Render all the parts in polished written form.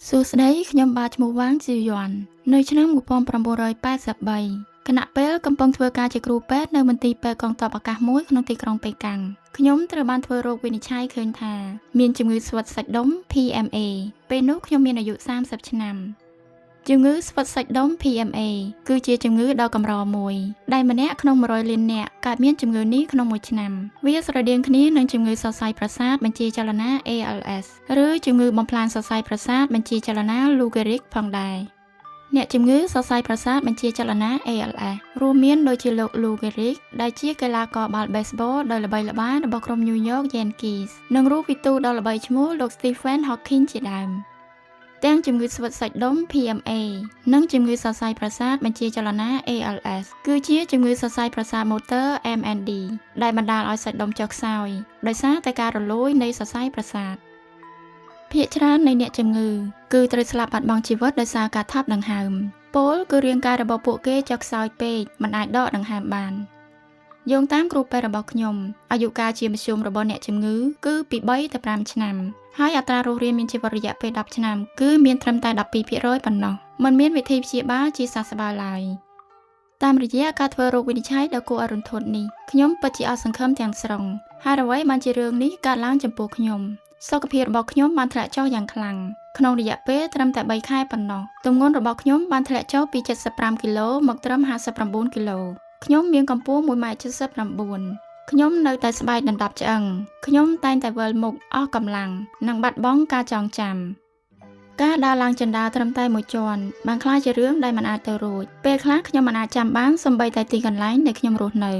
សួស្តីខ្ញុំបាទឈ្មោះវ៉ាង ស៊ឺយ័ននៅឆ្នាំ1983ខណៈពេលកំពុងធ្វើការជាគ្រូពេទ្យនៅមន្ទីរពេទ្យកងទ័ពអាកាសមួយក្នុងទីក្រុងប៉េកាំងខ្ញុំត្រូវបានធ្វើរោគវិនិច្ឆ័យឃើញថាមានជំងឺស្វិតសាច់ដុំ PMA ពេលនោះខ្ញុំមានអាយុ30ឆ្នាំជំងឺស្វិតសាច់ដុំ PMA គឺជាជំងឺដ៏កម្រមួយដែលម្នាក់ក្នុង100លាននាក់កើតមានជំងឺនេះក្នុងមួយឆ្នាំវាស្រដៀងគ្នានឹងជំងឺសរសៃប្រសាទបញ្ជាចលនា ALS ឬជំងឺបំផ្លាញសរសៃប្រសាទបញ្ជាចលនា Lou Gehrig ផងដែរអ្នកជំងឺសរសៃប្រសាទបញ្ជាចលនា ALS រួមមានដូចជាលោក Lou Gehrig ដែលជាកីឡាករបាល់បេសបលដ៏ល្បីល្បាញរបស់ក្រុម New York Yankees និងរូបវិទូដ៏ល្បីឈ្មោះលោក Stephen Hawking ជាដើមទាំងជំងឺស្វិតសាច់ដុំ PMA និងជំងឺសរសៃប្រសាទបញ្ជាចលនា ALS គឺជាជំងឺសរសៃប្រសាទ Motor MND ដែលបណ្ដាលឲ្យសាច់ដុំចុះខ្សោយដោយសារតែការរលួយនៃសរសៃប្រសាទភាគច្រើននៃអ្នកជំងឺគឺត្រូវស្លាប់បាត់បង់ជីវិតដោយសារការថប់ដង្ហើមពោលគឺរាងកាយរបស់ពួកគេចុះខ្សោយពេកមិនអាចដកដង្ហើមបានយោងតាមគ្រូពេទ្យរបស់ខ្ញុំអាយុកាលជាមធ្យមរបស់អ្នកជំងឺគឺពី3ទៅ5ឆ្នាំហើយអត្រារស់រានមានជីវិតរយៈពេល10ឆ្នាំគឺមានត្រឹមតែ12%ប៉ុណ្ណោះមិនមានវិធីព្យាបាលជាសះស្បើយឡើយតាមរយៈការធ្វើរោគវិនិច្ឆ័យដ៏គួរឲ្យរន្ធត់នេះខ្ញុំពិតជាអស់សង្ឃឹមទាំងស្រុងហើយអ្វីបានជារឿងនេះកើតឡើងចំពោះខ្ញុំសុខភាពរបស់ខ្ញុំបានធ្លាក់ចុះយ៉ាងខ្លាំងក្នុងរយៈពេលត្រឹមតែ3ខែប៉ុណ្ណោះទម្ងន់របស់ខ្ញុំបានធ្លាក់ចុះពី75គីឡូមកត្រឹម59គីឡូខ្ញុំមានកម្ពស់1.79ម៉ែត្រខ្ញុំនៅតែស្បែកដណ្ដប់ឆ្អឹងខ្ញុំតែងតែវិលមុខអស់កម្លាំងនិងបាត់បង់ការចងចាំការដើរឡើងជណ្ដើរត្រឹមតែមួយជាន់បានក្លាយជារឿងដែលមិនអាចទៅរួចពេលខ្លះខ្ញុំមិនអាចចាំបានសូម្បីតែទីកន្លែងដែលខ្ញុំរស់នៅ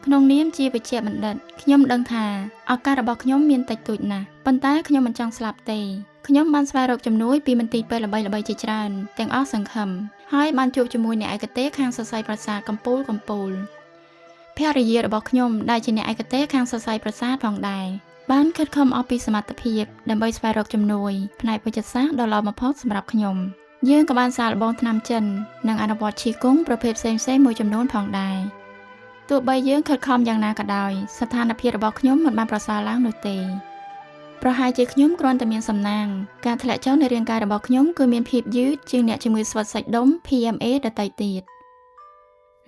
ក្នុងនាមជាវេជ្ជបណ្ឌិតខ្ញុំដឹងថាឱកាសរបស់ខ្ញុំមានតិចតួចណាស់ប៉ុន្តែខ្ញុំមិនចង់ស្លាប់ទេខ្ញុំបានស្វែងរកជំនួយពីមន្ទីរពេទ្យល្បីៗជាច្រើនទាំងអស់សង្ឃឹមហើយបានជួបជាមួយអ្នកឯកទេសខាងសរសៃប្រសាទកំពូលកំពូលភរិយារបស់ខ្ញុំដែលជាអ្នកឯកទេសខាងសរសៃប្រសាទផងដែរបានខិតខំអស់ពីសមត្ថភាពដើម្បីស្វែងរកជំនួយផ្នែកវេជ្ជសាស្ត្រដ៏ល្អបំផុតសម្រាប់ខ្ញុំយើងក៏បានសាកល្បងថ្នាំចិននិងអនុវត្តឈីគង់ប្រភេទផ្សេងៗមួយចំនួនផងដែរទោះបីយើងខិតខំយ៉ាងណាក៏ដោយស្ថានភាពរបស់ខ្ញុំមិនបានប្រសើរឡើងនោះទេប្រហែលជាខ្ញុំគ្រាន់តែមានសំណាងការធ្លាក់ចុះនៃរាងកាយរបស់ខ្ញុំគឺមានភាពយឺតជាងអ្នកជំងឺស្វិតសាច់ដុំ PMA ដទៃទៀត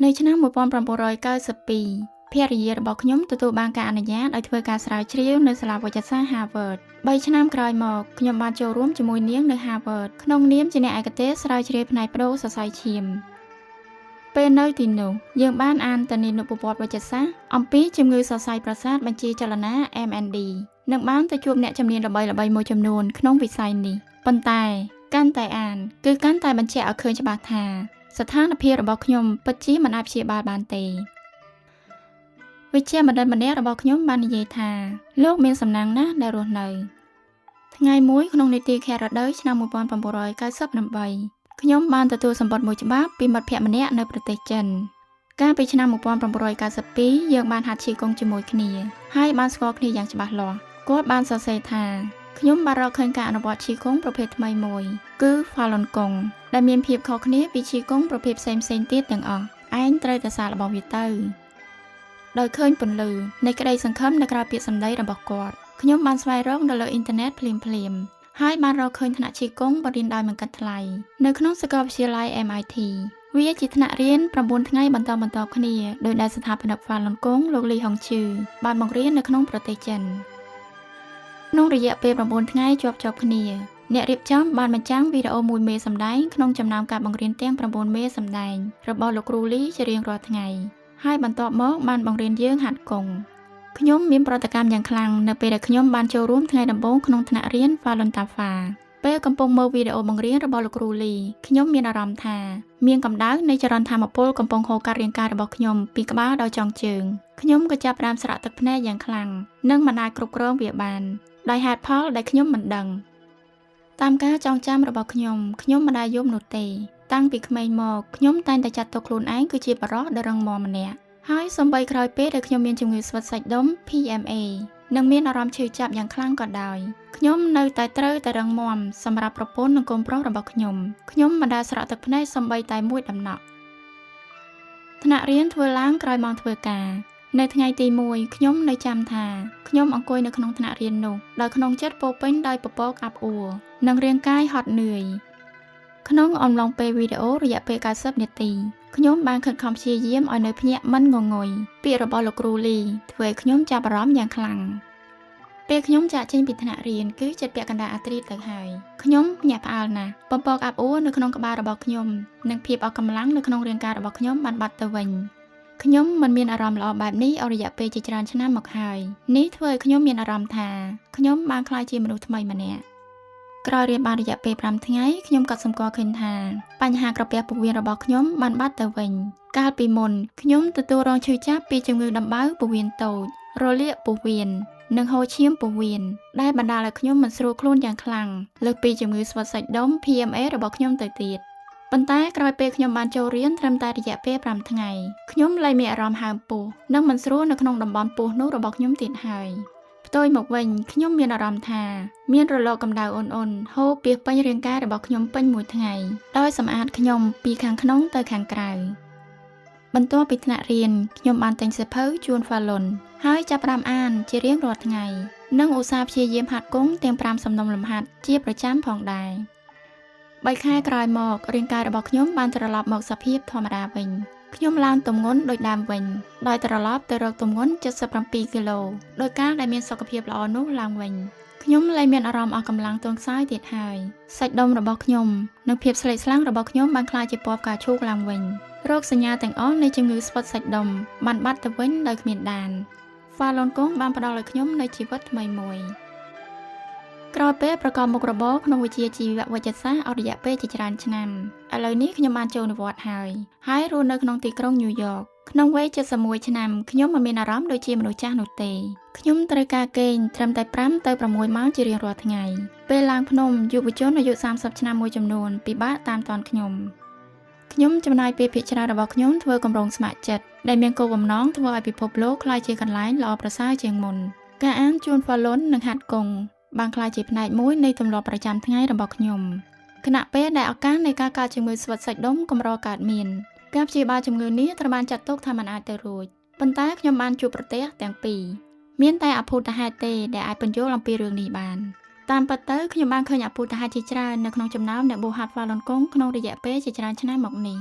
នៅឆ្នាំ1992ភរិយារបស់ខ្ញុំទទួលបានការអនុញ្ញាតឲ្យធ្វើការស្រាវជ្រាវនៅសាលាវេជ្ជសាស្ត្រ Harvard 3ឆ្នាំក្រោយមកខ្ញុំបានចូលរួមជាមួយនាងនៅ Harvard ក្នុងនាមជាអ្នកឯកទេសស្រាវជ្រាវផ្នែកប្ដូរសរសៃឈាមពេលនៅទីនោះយើងបានអានតានីនុប្រវត្តិវេជ្ជសាស្ត្រអំពីជំងឺសរសៃប្រសាទបញ្ជាចលនា MND និងបានទៅជួបអ្នកជំនាញល្បីៗមួយចំនួនក្នុងវិស័យនេះប៉ុន្តែកាន់តែអានគឺកាន់តែបញ្ជាក់ឲ្យឃើញច្បាស់ថាស្ថានភាពរបស់ខ្ញុំពិតជាមិនអាចព្យាបាលបានទេវេជ្ជបណ្ឌិតម្នាក់របស់ខ្ញុំបាននិយាយថាលោកមានសំណាងណាស់ដែលរស់នៅថ្ងៃមួយក្នុងនីតិខរដូវឆ្នាំ1998ខ្ញុំបានទទួលសម្បត្តិមួយច្បាប់ពីមិត្តភ័ក្តិម្នាក់នៅប្រទេសចិនកាលពីឆ្នាំ1992យើងបានហាត់ឈីគង់ជាមួយគ្នាហើយបានស្គាល់គ្នាយ៉ាងច្បាស់លាស់គាត់បានសរសេរថាខ្ញុំបានរកឃើញការអនុវត្តឈីគង់ប្រភេទថ្មីមួយគឺ Falun Gong ដែលមានភាពខុសគ្នាពីឈីគង់ប្រភេទផ្សេងៗទៀតទាំងអស់ឯងត្រូវតែសាកល្បងវាទៅដោយឃើញពន្លឺនៃក្តីសង្ឃឹមនៅក្រៅពាក្យសម្ដីរបស់គាត់ខ្ញុំបានស្វែងរកនៅលើអ៊ីនធឺណិតភ្លាមៗហើយបានរកឃើញថ្នាក់ឈីគង់បង្រៀនដោយមិនគិតថ្លៃនៅក្នុងសាកលវិទ្យាល័យ MIT វាជាថ្នាក់រៀន9ថ្ងៃបន្តបន្តគ្នាដោយដែលស្ថាបនិក Falun Gong លោកលីហុងជឺបានបង្រៀននៅក្នុងប្រទេសចិនក្នុងរយៈពេល9ថ្ងៃជាប់ៗគ្នាអ្នករៀបចំបានបញ្ចាំងវីដេអូមួយមេសម្ដែងក្នុងចំណោមការបង្រៀនទាំង9មេសម្ដែងរបស់លោកគ្រូលីជារៀងរាល់ថ្ងៃហើយបន្ទាប់មកបានបង្រៀនយើងហាត់គង់ខ្ញុំមានប្រតិកម្មយ៉ាងខ្លាំងនៅពេលដែលខ្ញុំបានចូលរួមថ្ងៃដំបូងក្នុងថ្នាក់រៀន Falun Dafa ពេលកំពុងមើលវីដេអូបង្រៀនរបស់លោកគ្រូលីខ្ញុំមានអារម្មណ៍ថាមានកម្ដៅនៃចរន្តថាមពលកំពុងហូរកាត់រាងកាយរបស់ខ្ញុំពីក្បាលដល់ចុងជើងខ្ញុំក៏ចាប់ផ្ដើមស្រក់ទឹកភ្នែកយ៉ាងខ្លាំងនិងមិនអាចគ្រប់គ្រងវាបានដោយហេតុផលដែលខ្ញុំមិនដឹងតាមការចងចាំរបស់ខ្ញុំខ្ញុំមិនដែលយំនោះទេតាំងពីក្មេងមកខ្ញុំតែងតែចាត់ទុកខ្លួនឯងគឺជាបុរសដ៏រឹងមាំម្នាក់ហើយសូម្បីក្រោយពេលដែលខ្ញុំមានជំងឺស្វិតសាច់ដុំ PMA និងមានអារម្មណ៍ឈឺចាប់យ៉ាងខ្លាំងក៏ដោយខ្ញុំនៅតែត្រូវតែរឹងមាំសម្រាប់ប្រពន្ធនិងកូនប្រុសរបស់ខ្ញុំខ្ញុំមិនដែលស្រក់ទឹកភ្នែកសូម្បីតែមួយដំណក់ថ្នាក់រៀនធ្វើឡើងក្រោយម៉ោងធ្វើការ នៅថ្ងៃទី1ខ្ញុំនៅចាំថាខ្ញុំអង្គុយនៅក្នុងថ្នាក់រៀននោះដោយក្នុងចិត្តពោរពេញដោយពពកអាប់អួរនិងរាងកាយហត់នឿយក្នុងអំឡុងពេលវីដេអូរយៈពេល90នាទីខ្ញុំបានខិតខំព្យាយាមឲ្យនៅភ្ញាក់មិនងងុយពាក្យរបស់លោកគ្រូលីធ្វើឲ្យខ្ញុំចាប់អារម្មណ៍យ៉ាងខ្លាំងពេលខ្ញុំចាកចេញពីថ្នាក់រៀនគឺជិតពាក់កណ្ដាលអាធ្រាត្រទៅហើយខ្ញុំភ្ញាក់ផ្អើលណាស់ពពកអាប់អួរនៅក្នុងក្បាលរបស់ខ្ញុំនិងភាពអស់កម្លាំងនៅក្នុងរាងកាយរបស់ខ្ញុំបានបាត់ទៅវិញខ្ញុំមិនមានអារម្មណ៍ល្អបែបនេះអស់រយៈពេលជាច្រើនឆ្នាំមកហើយនេះធ្វើឲ្យខ្ញុំមានអារម្មណ៍ថាខ្ញុំបានក្លាយជាមនុស្សថ្មីម្នាក់ក្រោយរៀនបានរយៈពេល5ថ្ងៃខ្ញុំក៏សម្គាល់ឃើញថាបញ្ហាក្រពះពោះវៀនរបស់ខ្ញុំបានបាត់ទៅវិញកាលពីមុនខ្ញុំទទួលរងឈឺចាប់ពីជំងឺដំបៅពោះវៀនតូចរលាកពោះវៀននិងហូរឈាមពោះវៀនដែលបណ្ដាលឲ្យខ្ញុំមិនស្រួលខ្លួនយ៉ាងខ្លាំងលើសពីជំងឺស្វិតសាច់ដុំ PMA របស់ខ្ញុំទៅទៀតប៉ុន្តែក្រោយពេលខ្ញុំបានចូលរៀនត្រឹមតែរយៈពេល5ថ្ងៃខ្ញុំលែងមានអារម្មណ៍ហើមពោះនិងមិនស្រួលនៅក្នុងតំបន់ពោះនោះរបស់ខ្ញុំទៀតហើយផ្ទុយមកវិញខ្ញុំមានអារម្មណ៍ថាមានរលកកម្ដៅអ៊ុនៗហូរពាសពេញរាងកាយរបស់ខ្ញុំពេញមួយថ្ងៃដោយសម្អាតខ្ញុំពីខាងក្នុងទៅខាងក្រៅបន្ទាប់ពីថ្នាក់រៀនខ្ញុំបានទិញសៀវភៅជួនហ្វាឡុនហើយចាប់ផ្ដើមអានជារៀងរាល់ថ្ងៃនិងឧស្សាហ៍ព្យាយាមហាត់គង់ទាំង5សំណុំលំហាត់ជាប្រចាំផងដែរ3ខែក្រោយមករាងកាយរបស់ខ្ញុំបានត្រឡប់មកសភាពធម្មតាវិញខ្ញុំឡើងទម្ងន់ដូចដើមវិញដោយត្រឡប់ទៅរកទម្ងន់77គីឡូដោយកាលដែលមានសុខភាពល្អនោះឡើងវិញខ្ញុំលែងមានអារម្មណ៍អស់កម្លាំងទន់ខ្សោយទៀតហើយសាច់ដុំរបស់ខ្ញុំនិងភាពស្លេកស្លាំងរបស់ខ្ញុំបានក្លាយជាពណ៌ផ្កាឈូកឡើងវិញរោគសញ្ញាទាំងអស់នៃជំងឺស្វិតសាច់ដុំបានបាត់ទៅវិញដោយគ្មានដានហ្វាឡុនកុងបានផ្ដល់ឲ្យខ្ញុំនូវជីវិតថ្មីមួយក្រោយពេលប្រកបមុខរបរក្នុងវិជ្ជាជីវវិទ្យាសាស្ត្រអស់រយៈពេលជាច្រើនឆ្នាំឥឡូវនេះខ្ញុំបានចូលនិវត្តន៍ហើយរស់នៅក្នុងទីក្រុងញូវយ៉កក្នុងវ័យ71ឆ្នាំខ្ញុំមិនមានអារម្មណ៍ដូចជាមនុស្សចាស់នោះទេខ្ញុំត្រូវការគេងត្រឹមតែ5ទៅ6ម៉ោងជារៀងរាល់ថ្ងៃពេលឡើងភ្នំយុវជនអាយុ30ឆ្នាំមួយចំនួនពិបាកតាមទាន់ខ្ញុំខ្ញុំចំណាយពេលភាគច្រើនរបស់ខ្ញុំធ្វើគម្រោងស្ម័គ្រចិត្តដែលមានគោលបំណងធ្វើឲ្យពិភពលោកក្លាយជាកន្លែងល្អប្រសើរជាងមុនការអានជួនហ្វាឡុននិងហាត់គង់បានក្លាយជាផ្នែកមួយនៃទម្លាប់ប្រចាំថ្ងៃរបស់ខ្ញុំខណៈពេលដែលឱកាសនៃការកើតជំងឺស្វិតសាច់ដុំកម្រកើតមានការព្យាបាលជំងឺនេះត្រូវបានចាត់ទុកថាមិនអាចទៅរួចប៉ុន្តែខ្ញុំបានជួបប្រទះទាំងពីរមានតែអភូតហេតុទេដែលអាចពន្យល់អំពីរឿងនេះបានតាមពិតទៅខ្ញុំបានឃើញអភូតហេតុជាច្រើននៅក្នុងចំណោមអ្នកបួសហាត់ហ្វាឡុនកុងក្នុងរយៈពេលជាច្រើនឆ្នាំមកនេះ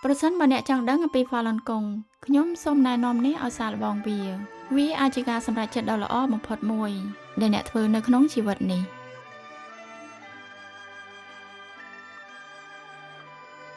ប្រសិនបើអ្នកចង់ដឹងអំពីហ្វាឡុនកុងខ្ញុំសូមណែនាំនេះឲ្យសាកល្បងវាអាចជាការសម្រេចចិត្តដ៏ល្អបំផុតមួយដែលអ្នកធ្វើនៅក្នុងជីវិតនេះ។